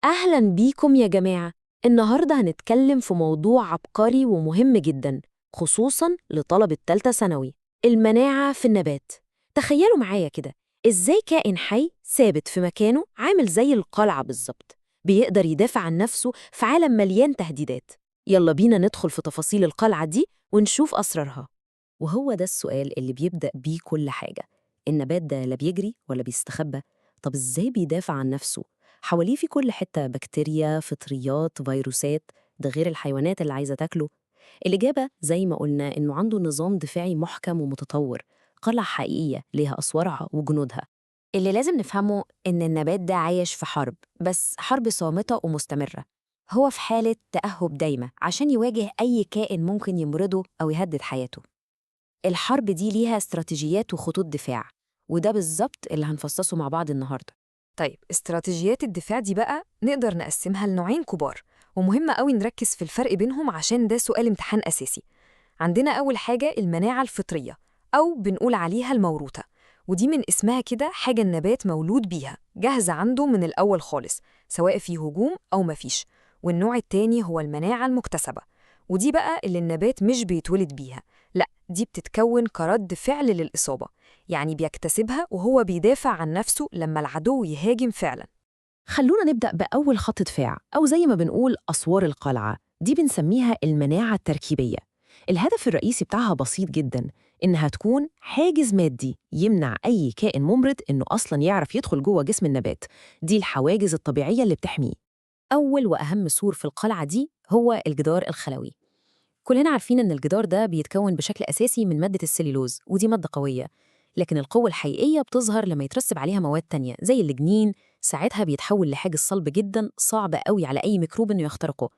أهلاً بيكم يا جماعة. النهاردة هنتكلم في موضوع عبقري ومهم جداً، خصوصاً لطلبة تالتة ثانوي، المناعة في النبات. تخيلوا معايا كده، إزاي كائن حي ثابت في مكانه عامل زي القلعة بالظبط، بيقدر يدافع عن نفسه في عالم مليان تهديدات. يلا بينا ندخل في تفاصيل القلعة دي ونشوف أسرارها. وهو ده السؤال اللي بيبدأ بيه كل حاجة. النبات ده لا بيجري ولا بيستخبى، طب إزاي بيدافع عن نفسه؟ حواليه في كل حتة بكتيريا، فطريات، فيروسات، ده غير الحيوانات اللي عايزة تاكله. الإجابة زي ما قلنا إنه عنده نظام دفاعي محكم ومتطور، قلعة حقيقية ليها أسوارها وجنودها. اللي لازم نفهمه إن النبات ده عايش في حرب، بس حرب صامتة ومستمرة. هو في حالة تأهب دايمة عشان يواجه أي كائن ممكن يمرضه أو يهدد حياته. الحرب دي ليها استراتيجيات وخطوط دفاع، وده بالظبط اللي هنفصصه مع بعض النهاردة. طيب استراتيجيات الدفاع دي بقى نقدر نقسمها لنوعين كبار، ومهم قوي نركز في الفرق بينهم عشان ده سؤال امتحان أساسي. عندنا أول حاجة المناعة الفطرية أو بنقول عليها الموروثة، ودي من اسمها كده حاجة النبات مولود بيها، جاهزة عنده من الأول خالص، سواء في هجوم أو مفيش. والنوع التاني هو المناعة المكتسبة، ودي بقى اللي النبات مش بيتولد بيها، لا دي بتتكون كرد فعل للإصابة، يعني بيكتسبها وهو بيدافع عن نفسه لما العدو يهاجم فعلا. خلونا نبدأ بأول خط دفاع، أو زي ما بنقول أسوار القلعة. دي بنسميها المناعة التركيبية. الهدف الرئيسي بتاعها بسيط جدا، إنها تكون حاجز مادي يمنع أي كائن ممرض إنه أصلاً يعرف يدخل جوه جسم النبات. دي الحواجز الطبيعية اللي بتحميه. أول وأهم سور في القلعة دي هو الجدار الخلوي. كلنا عارفين إن الجدار ده بيتكون بشكل أساسي من مادة السليلوز، ودي مادة قوية، لكن القوة الحقيقية بتظهر لما يترسب عليها مواد تانية زي اللجنين. ساعتها بيتحول لحاجز صلب جدا، صعب قوي على أي ميكروب إنه يخترقه.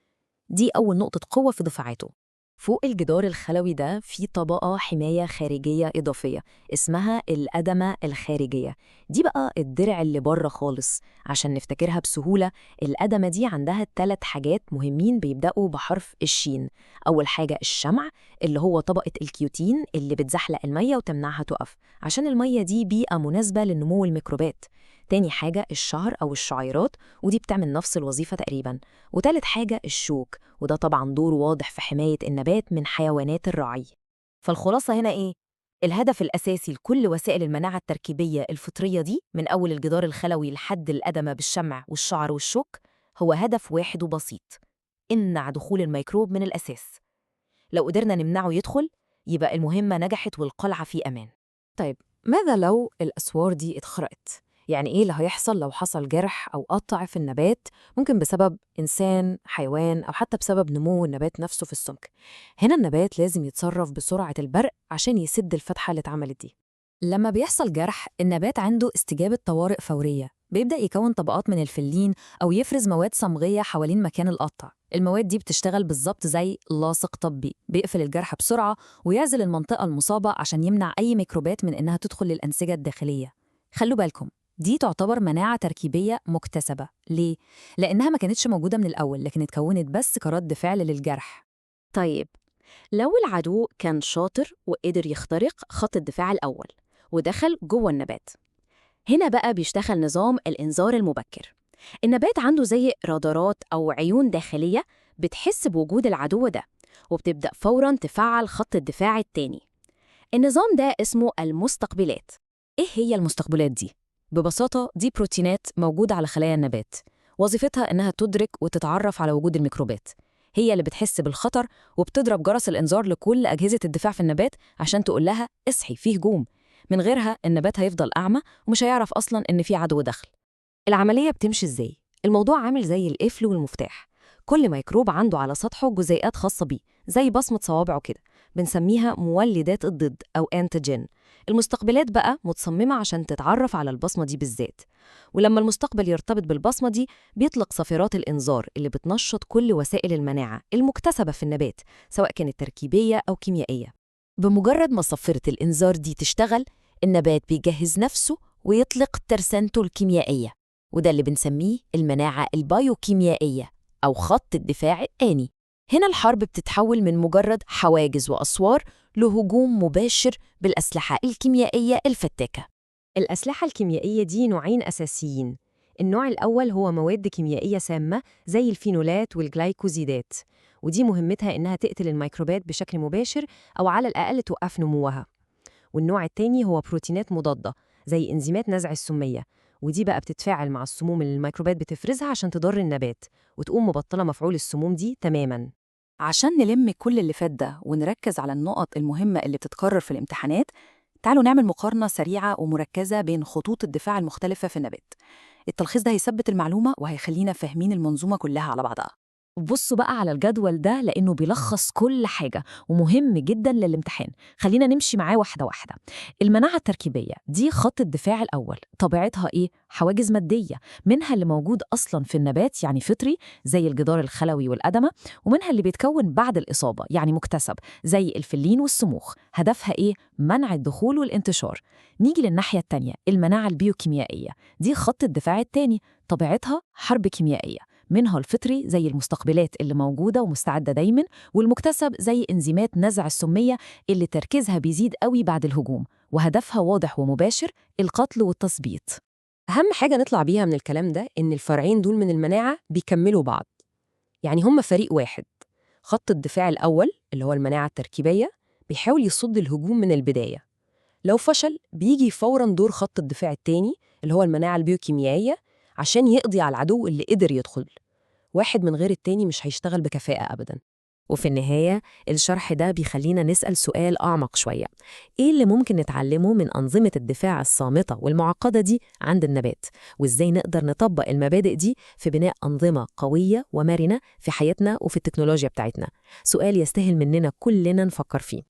دي أول نقطة قوة في دفاعاته. فوق الجدار الخلوي ده في طبقة حماية خارجية إضافية اسمها الأدمة الخارجية. دي بقى الدرع اللي بره خالص. عشان نفتكرها بسهولة، الأدمة دي عندها 3 حاجات مهمين بيبدأوا بحرف الشين. أول حاجة الشمع، اللي هو طبقة الكيوتين اللي بتزحلق المية وتمنعها تقف، عشان المية دي بيئة مناسبة لنمو الميكروبات. تاني حاجة الشعر أو الشعيرات، ودي بتعمل نفس الوظيفة تقريباً. وتالت حاجة الشوك، وده طبعاً دور واضح في حماية النبات من حيوانات الرعي. فالخلاصة هنا إيه؟ الهدف الأساسي لكل وسائل المناعة التركيبية الفطرية دي، من أول الجدار الخلوي لحد الأدمة بالشمع والشعر والشوك، هو هدف واحد وبسيط: امنع دخول الميكروب من الأساس. لو قدرنا نمنعه يدخل، يبقى المهمة نجحت والقلعة في أمان. طيب ماذا لو الأسوار دي اتخرقت؟ يعني إيه اللي هيحصل لو حصل جرح أو قطع في النبات، ممكن بسبب إنسان، حيوان، أو حتى بسبب نمو النبات نفسه في السمك؟ هنا النبات لازم يتصرف بسرعة البرق عشان يسد الفتحة اللي اتعملت دي. لما بيحصل جرح، النبات عنده استجابة طوارئ فورية، بيبدأ يكون طبقات من الفلين أو يفرز مواد صمغية حوالين مكان القطع. المواد دي بتشتغل بالظبط زي لاصق طبي، بيقفل الجرح بسرعة ويعزل المنطقة المصابة عشان يمنع أي ميكروبات من إنها تدخل للأنسجة الداخلية. خلوا بالكم، دي تعتبر مناعة تركيبية مكتسبة. ليه؟ لأنها ما كانتش موجودة من الأول، لكن اتكونت بس كرد فعل للجرح. طيب لو العدو كان شاطر وقدر يخترق خط الدفاع الأول ودخل جوه النبات، هنا بقى بيشتغل نظام الإنذار المبكر. النبات عنده زي رادارات أو عيون داخلية بتحس بوجود العدو ده، وبتبدأ فوراً تفعل خط الدفاع التاني. النظام ده اسمه المستقبلات. إيه هي المستقبلات دي؟ ببساطة دي بروتينات موجودة على خلايا النبات، وظيفتها إنها تدرك وتتعرف على وجود الميكروبات. هي اللي بتحس بالخطر وبتضرب جرس الإنذار لكل أجهزة الدفاع في النبات عشان تقول لها اصحي، فيه هجوم. من غيرها النبات هيفضل أعمى ومش هيعرف أصلاً إن في عدو دخل. العملية بتمشي إزاي؟ الموضوع عامل زي القفل والمفتاح. كل ميكروب عنده على سطحه جزيئات خاصة بيه، زي بصمة صوابعه كده، بنسميها مولدات الضد أو antigen. المستقبلات بقى متصممة عشان تتعرف على البصمة دي بالذات، ولما المستقبل يرتبط بالبصمة دي بيطلق صفيرات الإنذار اللي بتنشط كل وسائل المناعة المكتسبة في النبات، سواء كانت تركيبية أو كيميائية. بمجرد ما صفيرة الإنذار دي تشتغل، النبات بيجهز نفسه ويطلق ترسانته الكيميائية، وده اللي بنسميه المناعة البيوكيميائية أو خط الدفاع الآني. هنا الحرب بتتحول من مجرد حواجز وأسوار لهجوم مباشر بالأسلحة الكيميائية الفتاكة. الأسلحة الكيميائية دي نوعين أساسيين: النوع الأول هو مواد كيميائية سامة زي الفينولات والجلايكوزيدات، ودي مهمتها إنها تقتل الميكروبات بشكل مباشر أو على الأقل توقف نموها. والنوع التاني هو بروتينات مضادة زي إنزيمات نزع السمية، ودي بقى بتتفاعل مع السموم اللي الميكروبات بتفرزها عشان تضر النبات وتقوم مبطلة مفعول السموم دي تماماً. عشان نلم كل اللي فات ده ونركز على النقط المهمة اللي بتتكرر في الامتحانات، تعالوا نعمل مقارنة سريعة ومركزة بين خطوط الدفاع المختلفة في النبات. التلخيص ده هيثبت المعلومة وهيخلينا فاهمين المنظومة كلها على بعضها. بصوا بقى على الجدول ده لأنه بيلخص كل حاجة ومهم جدا للامتحان. خلينا نمشي معاه واحدة واحدة. المناعة التركيبية دي خط الدفاع الأول. طبيعتها إيه؟ حواجز مادية، منها اللي موجود أصلا في النبات يعني فطري زي الجدار الخلوي والأدمة، ومنها اللي بيتكون بعد الإصابة يعني مكتسب زي الفلين والسموخ. هدفها إيه؟ منع الدخول والانتشار. نيجي للناحية التانية، المناعة البيوكيميائية دي خط الدفاع التاني. طبيعتها حرب كيميائية، منها الفطري زي المستقبلات اللي موجودة ومستعدة دايماً، والمكتسب زي إنزيمات نزع السمية اللي تركيزها بيزيد قوي بعد الهجوم، وهدفها واضح ومباشر، القتل والتثبيط. أهم حاجة نطلع بيها من الكلام ده إن الفرعين دول من المناعة بيكملوا بعض، يعني هم فريق واحد. خط الدفاع الأول اللي هو المناعة التركيبية بيحاول يصد الهجوم من البداية، لو فشل بيجي فوراً دور خط الدفاع التاني اللي هو المناعة البيوكيميائية عشان يقضي على العدو اللي قدر يدخل. واحد من غير التاني مش هيشتغل بكفاءة أبداً. وفي النهاية الشرح ده بيخلينا نسأل سؤال أعمق شوية: إيه اللي ممكن نتعلمه من أنظمة الدفاع الصامتة والمعقدة دي عند النبات؟ وإزاي نقدر نطبق المبادئ دي في بناء أنظمة قوية ومرنة في حياتنا وفي التكنولوجيا بتاعتنا؟ سؤال يستاهل مننا كلنا نفكر فيه.